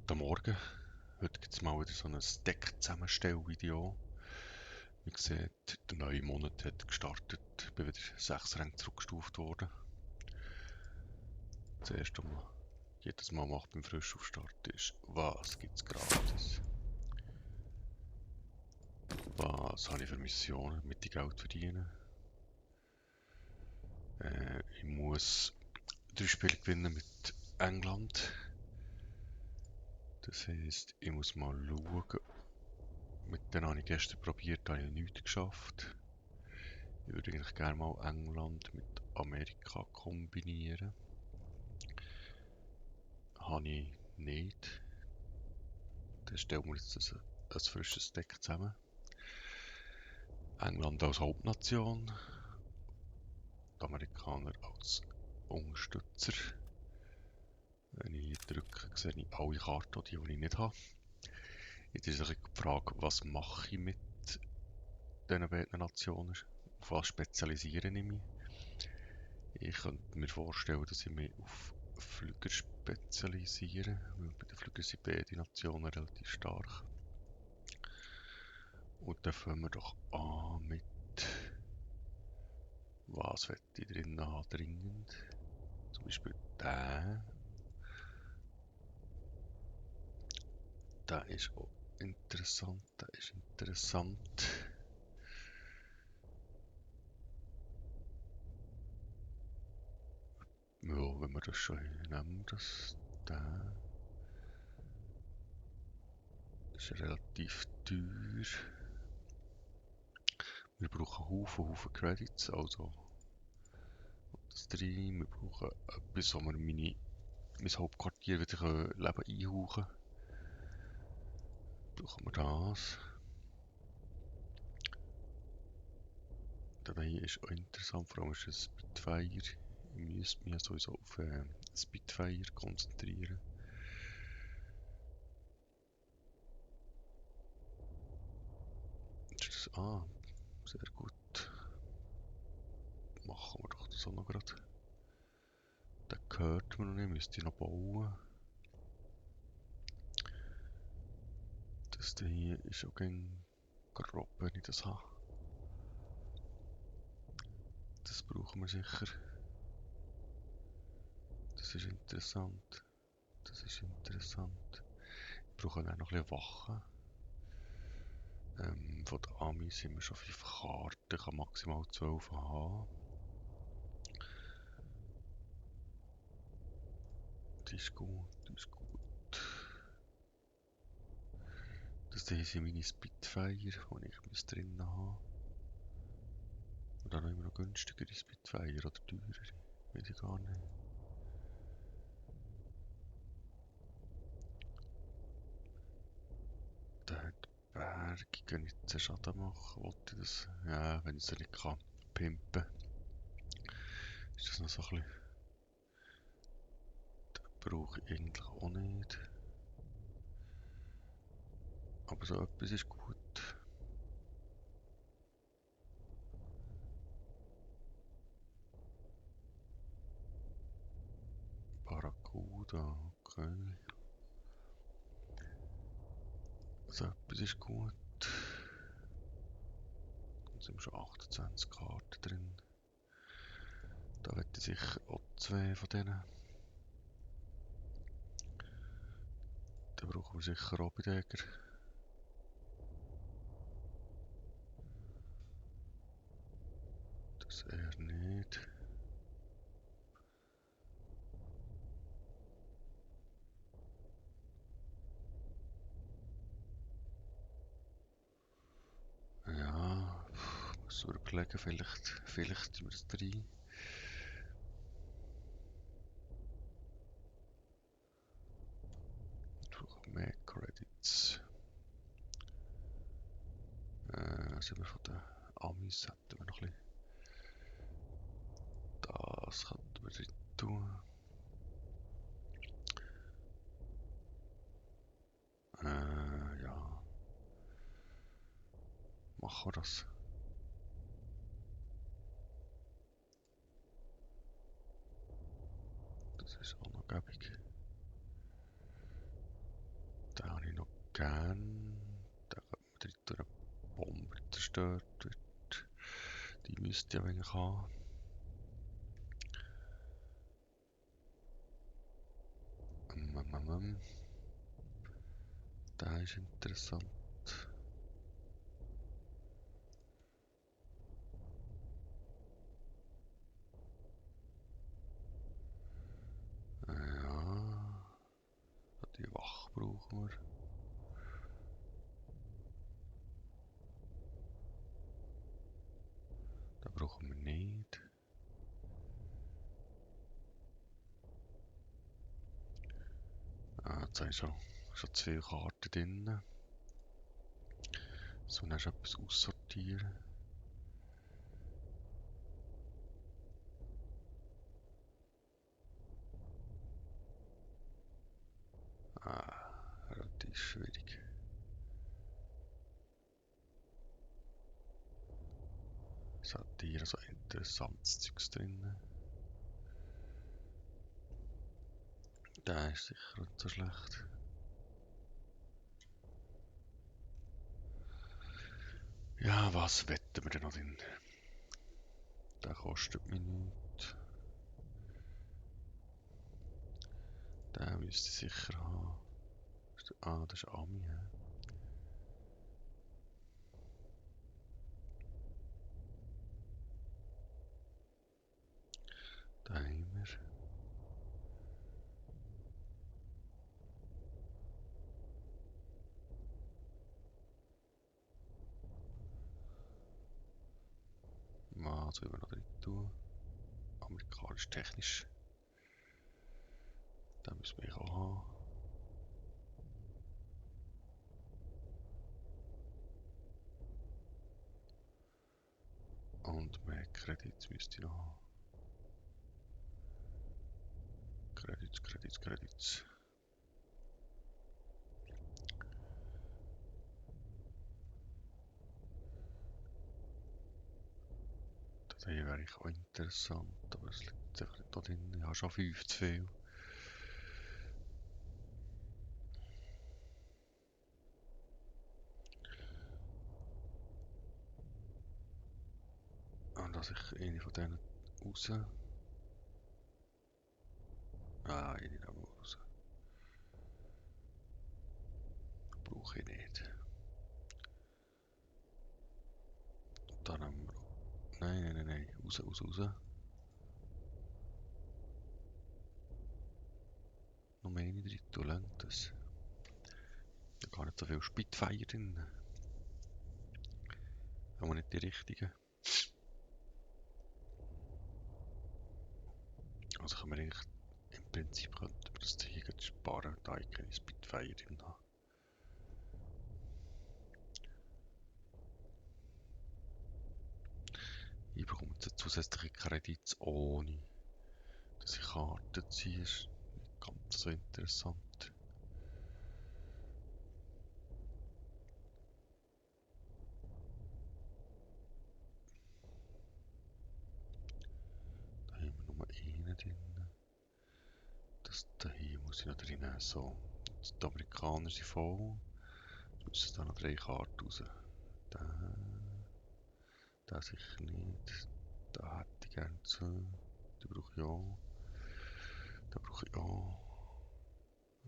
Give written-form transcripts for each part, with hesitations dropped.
Guten Morgen. Heute gibt es mal wieder so ein Deck-Zusammenstellvideo. Wie gesagt, der neue Monat hat gestartet. Ich bin wieder 6 Ränge zurückgestuft worden. Zuerst was man jedes Mal macht beim Frischaufstart ist, was gibt es gratis? Was habe ich für Missionen mit dem Geld verdienen? Ich muss 3 Spiele gewinnen mit England. Das heisst, ich muss mal schauen. Mit denen habe ich gestern probiert, habe ich nichts geschafft. Ich würde eigentlich gerne mal England mit Amerika kombinieren. Habe ich nicht. Dann stellen wir jetzt ein frisches Deck zusammen. England als Hauptnation, die Amerikaner als Unterstützer. Wenn ich hier drücke, sehe ich alle Karten, die ich nicht habe. Jetzt ist die Frage, was mache ich mit diesen beiden Nationen? Auf was spezialisiere ich mich? Ich könnte mir vorstellen, dass ich mich auf Flüger spezialisiere, weil bei den Flügern sind beide Nationen relativ stark. Und dann fangen wir doch an mit, was will ich drin haben, dringend. Zum Beispiel der. Der ist auch interessant, der ist interessant. Ja, wenn wir das schon nehmen, der ist relativ teuer. Wir brauchen Haufen Credits, also das 3. Wir brauchen etwas, wo wir mein Hauptquartier wieder Leben einhauchen können. Brauchen wir das. Der hier ist auch interessant, vor allem ist es Spitfire. Ich müsste mich sowieso auf Spitfire konzentrieren. Sehr gut. Machen wir doch das auch noch gerade. Den gehört man noch nicht, müsste ich noch bauen. Das hier ist auch grob, wenn ich das habe. Das brauchen wir sicher. Das ist interessant. Das ist interessant. Wir brauchen auch noch ein bisschen Wachen. Von den Amis sind wir schon 5 Karten. Ich kann maximal 12 haben. Die ist gut, die ist gut. Das hier sind meine Spitfire, die ich drin habe. Und dann haben wir noch günstigere Spitfire oder teurere. Weiß ich gar nicht. Der hat Berge, kann ich jetzt Schaden machen? Wollte ich das? Ja, wenn ich es nicht kann pimpen, ist das noch so ein bisschen. Brauche ich eigentlich auch nicht. Aber so etwas ist gut. Barracuda, okay. So etwas ist gut. Jetzt sind schon 28 Karten drin. Da hätte ich sicher auch 2 von denen. Da brauchen wir sicher auch Bedäger. Das eher nicht. Ja, muss überlegen, vielleicht tun wir das rein. Ich brauche mehr Credits. Sind wir von den Amis, hätten wir noch ein bisschen. Das könnten wir drin tun. Ja, machen wir das. Das ist auch noch gäbig. gern. Da könnte man drin durch eine Bombe zerstört wird. Die müsste ich eigentlich haben. Der ist interessant. Ja, die Wache brauchen wir. Den brauchen wir nicht. Jetzt habe ich schon zu viele Karten drin. So, dann etwas aussortieren. Relativ schwierig. Es hat hier so interessantes Zeugs drin. Der ist sicher nicht so schlecht. Ja, was wetten wir denn noch drin? Der kostet mich nichts. Den müsste ich sicher haben. Das ist Ami, hä? Den haben wir. Was will man noch drin tun? Amerikanisch technisch. Den müssen wir auch haben. Und mehr Credits müsste ich noch haben. Credits. Das hier wäre auch interessant, aber es liegt einfach nicht da drin. Ich habe schon 5 zu viel. Und dass ich eine von denen raus. Eine nehmen wir raus. Brauche ich nicht. Dann haben wir. Nein. Raus. Noch mehr eine drin tun, langt das. Da gar nicht so viel Spitfire drin. Haben wir nicht die richtigen. Also können wir eigentlich im Prinzip könnten wir das hier sparen, da ich keine Spitfire drin habe. Ich bekomme jetzt zusätzliche Kredits ohne, dass ich Karten ziehe. Ist nicht ganz so interessant. Da haben wir nur einen drin. Das da hier muss ich noch drin haben. So, jetzt die Amerikaner sind voll. Jetzt müssen da noch 3 Karten raus. Da sicher nicht. Da hätte ich gerne 2. Die brauche ich auch. Da brauche ich auch.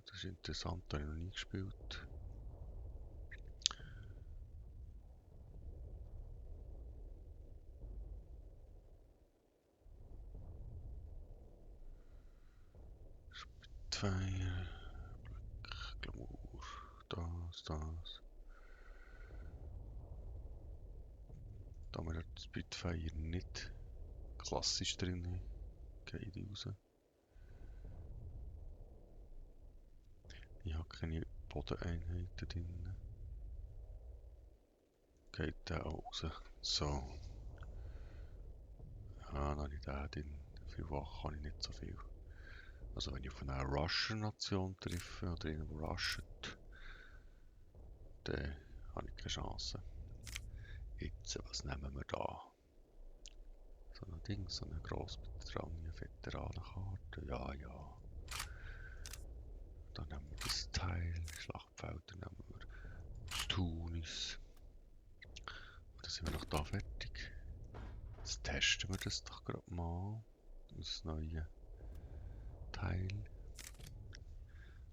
Das ist interessant, da habe ich noch nie gespielt. Spitfire, Glamour, das. Da haben wir die Spitfire nicht klassisch drin. Gehen die raus. Ich habe keine Bodeneinheiten drin. Geht der auch raus. So. Ja, dann habe ich den drin. Für Wachen habe ich nicht so viel. Also wenn ich auf eine Rusher-Nation treffe oder einen, der rushet, dann habe ich keine Chance. Jetzt, was nehmen wir da? So ein Ding, so eine grossbetragene Veteranenkarte. Ja. Dann nehmen wir das Teil, Schlachtfelder nehmen wir. doch da fertig. Jetzt testen wir das doch gerade mal. Das neue Teil.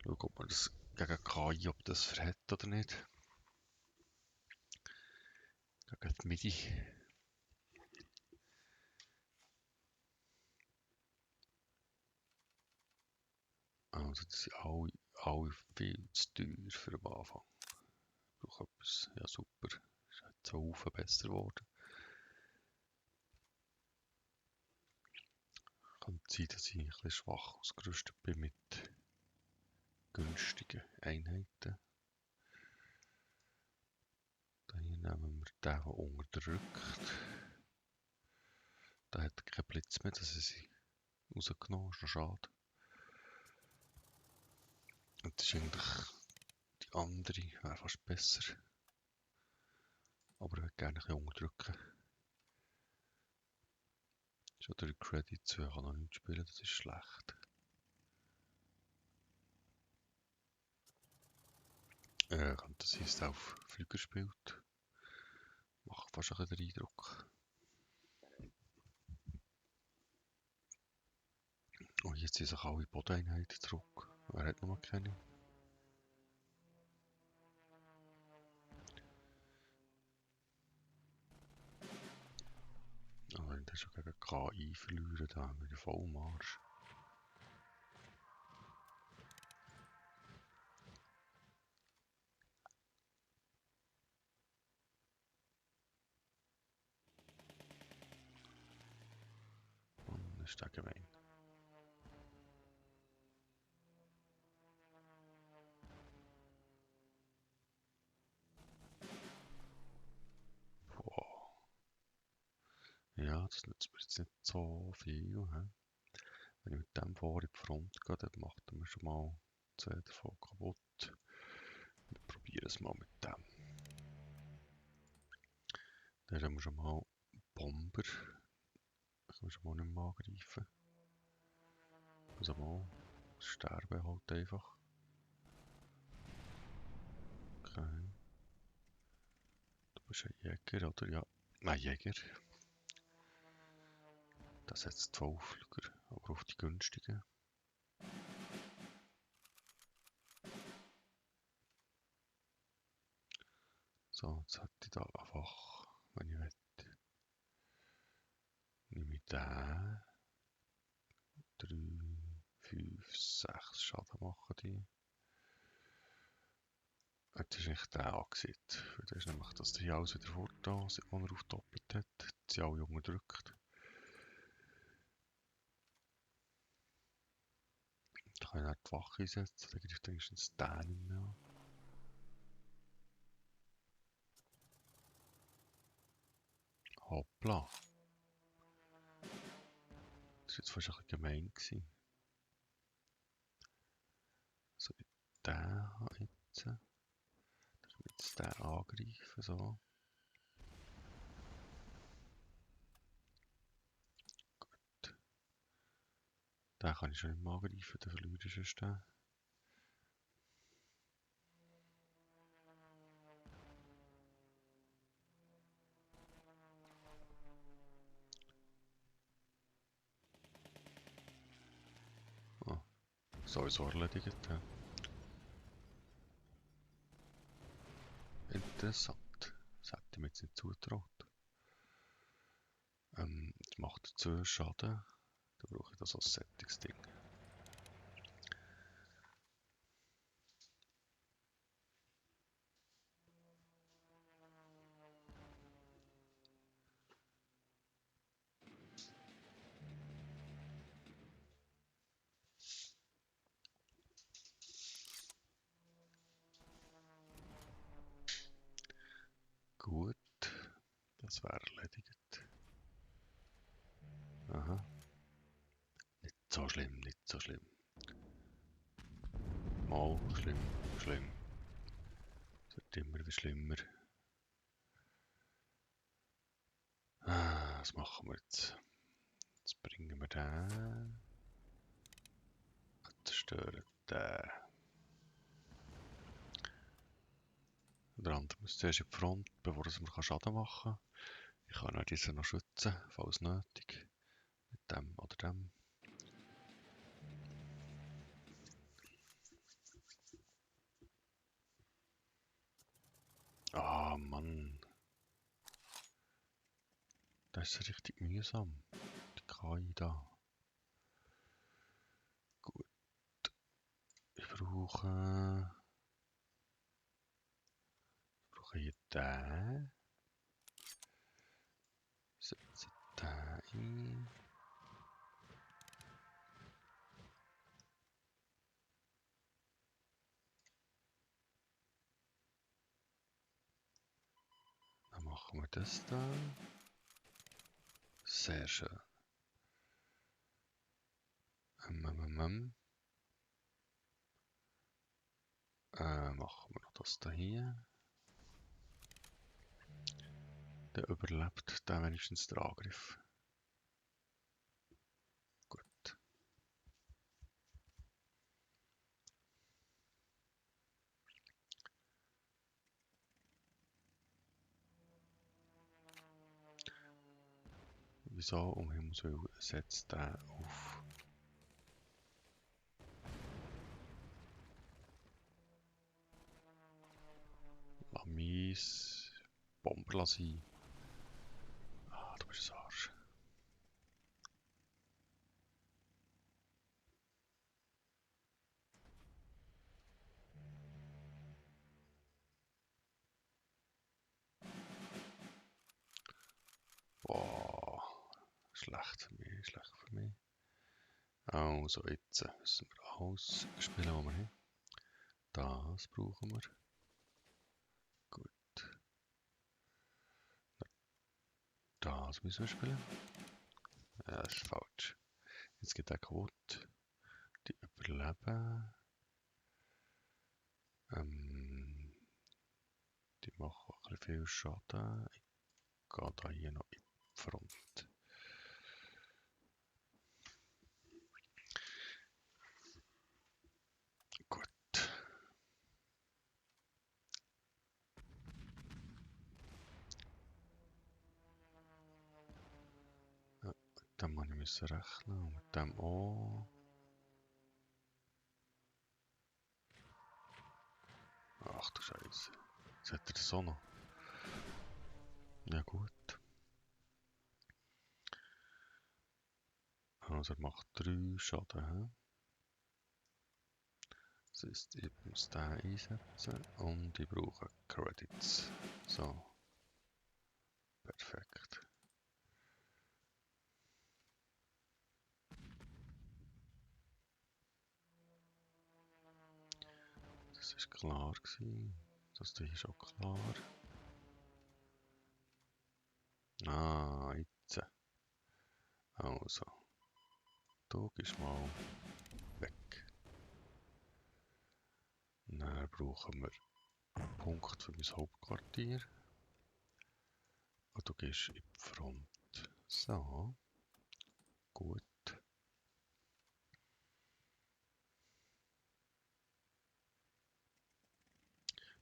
Schauen, ob man das gegen KI, ob das verhält oder nicht. Gegen die MIDI. Also das sind alle viel zu teuer für den Anfang. Ich brauche etwas, ja super. Ist jetzt so Haufen besser geworden. Kann sein, dass ich ein bisschen schwach ausgerüstet bin mit günstigen Einheiten. Dann hier nehmen wir den, der unterdrückt. Der hat keinen Blitz mehr, dass ich sie rausgenommen habe. Ist noch schade. Und das ist eigentlich die andere, wäre fast besser. Aber ich würde gerne ein bisschen unterdrücken. Schon 3 Credits, ich kann noch nicht spielen, das ist schlecht. Kann das sein, dass er auf Flüger spielt? Macht fast ein bisschen den Eindruck. Und jetzt sind sich alle Bodeneinheiten zurück. Er hat noch keine. Aber wenn der schon gegen KI verlieren, dann haben wir den Vollmarsch. Und das ist der gemein. Wow. Ja, das nützt mir jetzt nicht so viel. He? Wenn ich mit dem vor in die Front gehe, dann macht er mir schon mal 2 davon kaputt. Wir probieren es mal mit dem. Dann haben wir schon mal Bomber. Da können wir schon mal nicht mehr angreifen. Also mal sterben halt einfach. Okay. Du bist ein Jäger, oder? Ja. Nein, Jäger. Das setzt 2 Flüger, aber auf die günstigen. So, jetzt hätte ich da einfach, wenn ich will, nehme ich den. 3, 5, 6 Schaden machen die. Jetzt ist eigentlich der angesehen. Das ist nämlich, dass der hier alles wieder fort da, seit man er aufgedoppelt hat. Jetzt sind alle unterdrückt. Da kann ich dann die Wache einsetzen, dann greift wenigstens den nicht mehr an. Hoppla. Das war jetzt fast ein bisschen gemein gewesen. So, ich den habe jetzt. Dann kann ich jetzt den angreifen, so. Gut. Den kann ich schon nicht mehr angreifen, den verliere ich sonst den. Ah, sowieso erledigt. Ja. Interessant. Das hätte ich mir jetzt nicht zugetraut. Das macht 2 Schaden. Dann brauche ich das als Settings-Ding. Gut, das wäre erledigt. Aha. Nicht so schlimm, nicht so schlimm. Mal schlimm, schlimm. Es wird immer wie schlimmer. Was machen wir jetzt? Jetzt bringen wir den. Zerstören den. Der andere muss zuerst in die Front, bevor er Schaden machen kann. Ich kann auch diese noch schützen, falls nötig. Mit dem oder dem. Ah, Mann. Das ist richtig mühsam. Die KI da. Gut. Ich brauche hier den. Setze den ein. Dann machen wir das da. Sehr schön. Machen wir noch das da hier. Der überlebt dann wenigstens den Angriff. Gut. Wieso um Himmels Willen setzt der auf Lamis Bomber sein? Ah, du bist ein Arsch. Boah. Schlecht für mich, schlecht für mich. Also, jetzt müssen wir ausspielen, was wir haben. Das brauchen wir. Gut. Das müssen wir spielen. Ja, das ist falsch. Jetzt geht der kaputt. Die überleben. Die machen ein bisschen viel Schaden. Ich gehe da hier noch in die Front. Gut. Ja, mit dem muss ich rechnen und mit dem auch. Ach du Scheiße. Jetzt hat er das auch noch. Ja gut. Also er macht 3 Schaden. He? Das heißt, ich muss den einsetzen und ich brauche Credits. So. Perfekt. Das ist klar gewesen. Das hier ist auch klar. Ah, jetzt. Also. Du gehst mal weg. Dann brauchen wir einen Punkt für mein Hauptquartier. Und du gehst in die Front. So. Gut.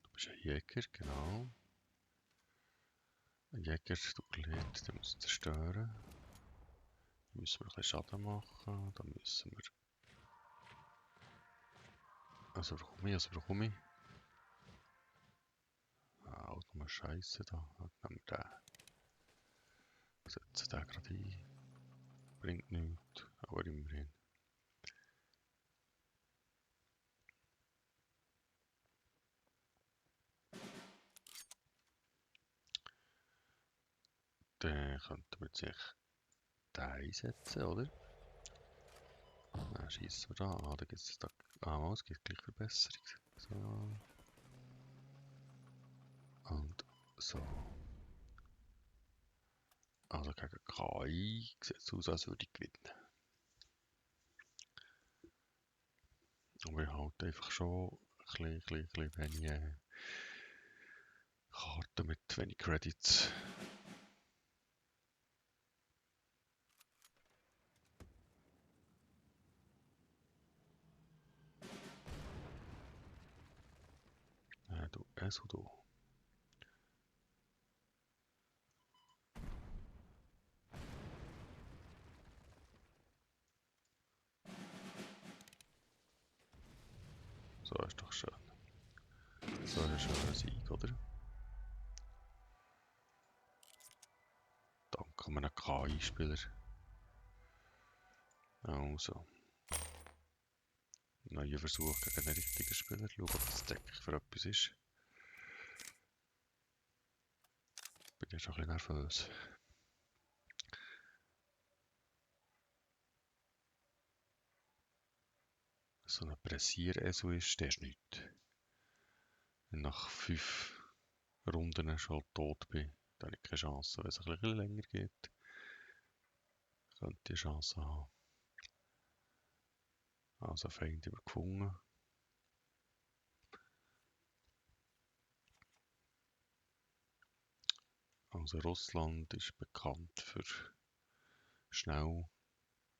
Du bist ein Jäger, genau. Ein Jäger, du lädt, den müssen wir zerstören. Da müssen wir ein bisschen Schaden machen. Da müssen wir. Also bekomme ich. Ah, auch nochmal Scheiße da. Dann nehmen wir den. Setzen den gerade ein. Bringt nichts, aber immerhin. Dann könnten wir jetzt den einsetzen, oder? Dann schießen wir da. Ah, da gibt es da. Ah, es gibt gleich Verbesserung. So. Und so. Also gegen KI sieht es aus, als würde ich gewinnen. Aber ich halt einfach schon ein bisschen wenig Karten mit wenig Credits. Du, du. So, ist doch schön. So ein schöner Sieg, oder? Dank an einen KI-Spieler. Also. Neuer Versuch gegen einen richtigen Spieler. Schauen, ob das Deck für etwas ist. Bin ja schon ein bisschen nervös. So ein Pressier-Esu ist, der ist nichts. Wenn nach 5 Runden schon tot bin, dann habe ich keine Chance. Wenn es ein bisschen länger geht, könnte ich eine Chance haben. Also Feind übergefunden. Also Russland ist bekannt für schnell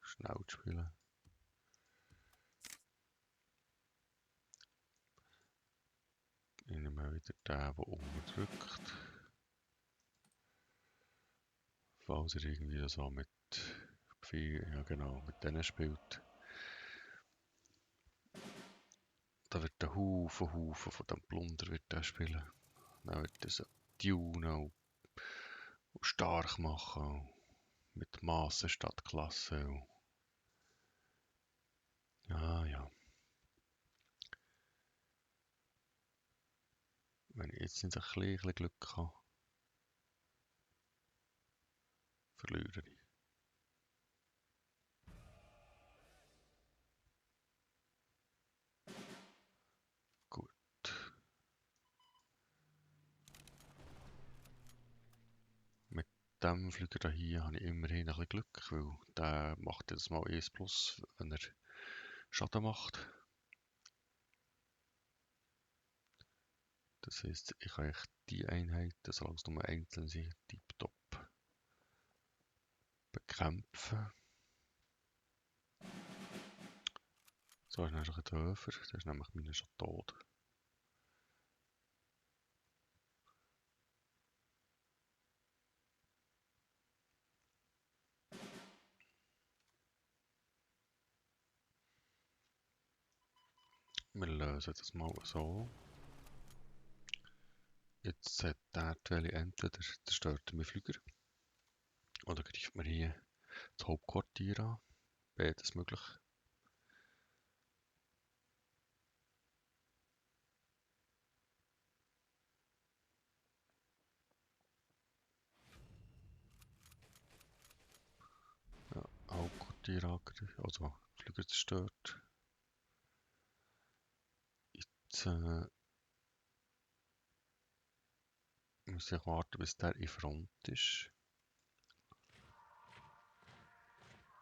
zu spielen. Ich nehme wieder den, der unterdrückt. Falls er irgendwie so mit ja genau, mit denen spielt. Da wird der Haufen von dem Plunder wird der spielen. Dann wird er so tunen und stark machen. Mit Massen statt Klasse. Und ja. Wenn ich jetzt nicht ein bisschen Glück habe, verliere ich. Gut. Mit dem Flüger hier habe ich immerhin ein bisschen Glück, weil der macht jetzt mal 1+, wenn er Schaden macht. Das heisst, ich kann echt die Einheiten, solange es nur einzeln sind, tiptop bekämpfen. So ist dann ein Dörfer, der ist nämlich meine schon tot. Wir lösen das mal so. Jetzt hat der Welle entweder zerstört mein Flüger oder greift mir hier das Hauptquartier an. Beides möglich. Ja, Hauptquartier angegriffen, also Flüger zerstört. Jetzt muss ich warten, bis der in Front ist.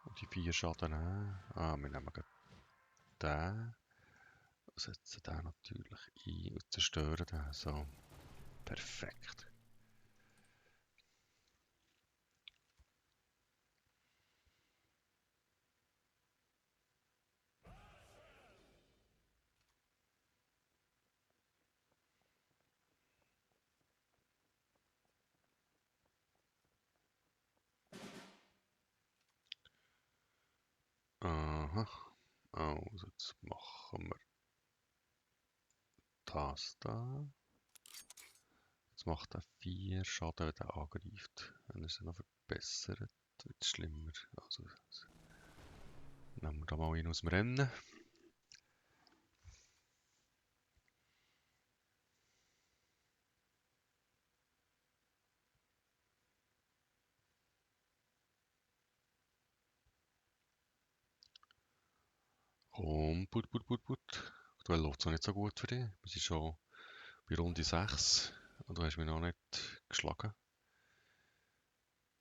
Und die 4 Schaden nehmen. Wir nehmen den. Setzen den natürlich ein und zerstören den. So. Perfekt. Aha. Also jetzt machen wir das da. Jetzt macht er 4 Schaden, wenn er angreift. Wenn er sich noch verbessert, wird es schlimmer. Also nehmen wir da mal ihn aus dem Rennen. Komm, put. Aktuell läuft es noch nicht so gut für dich. Wir sind schon bei Runde 6 und du hast mich noch nicht geschlagen.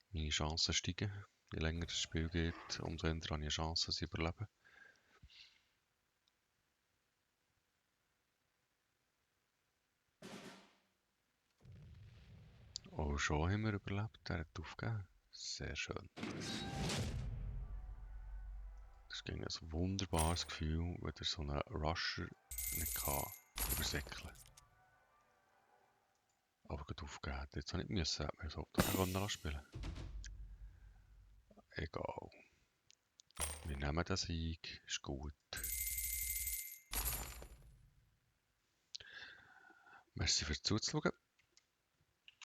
Meine Chancen steigen. Je länger das Spiel geht, umso eher habe ich Chancen, sie überleben. Oh, schon haben wir überlebt. Er hat aufgegeben. Sehr schön. Das ging ein wunderbares Gefühl, wenn er so einen Rusher nicht kann übersäckeln. Aber gut aufgegeben. Jetzt habe ich nicht müssen, hätte man so auch spielen. Egal. Wir nehmen den Sieg, ist gut. Merci fürs Zuzuschauen.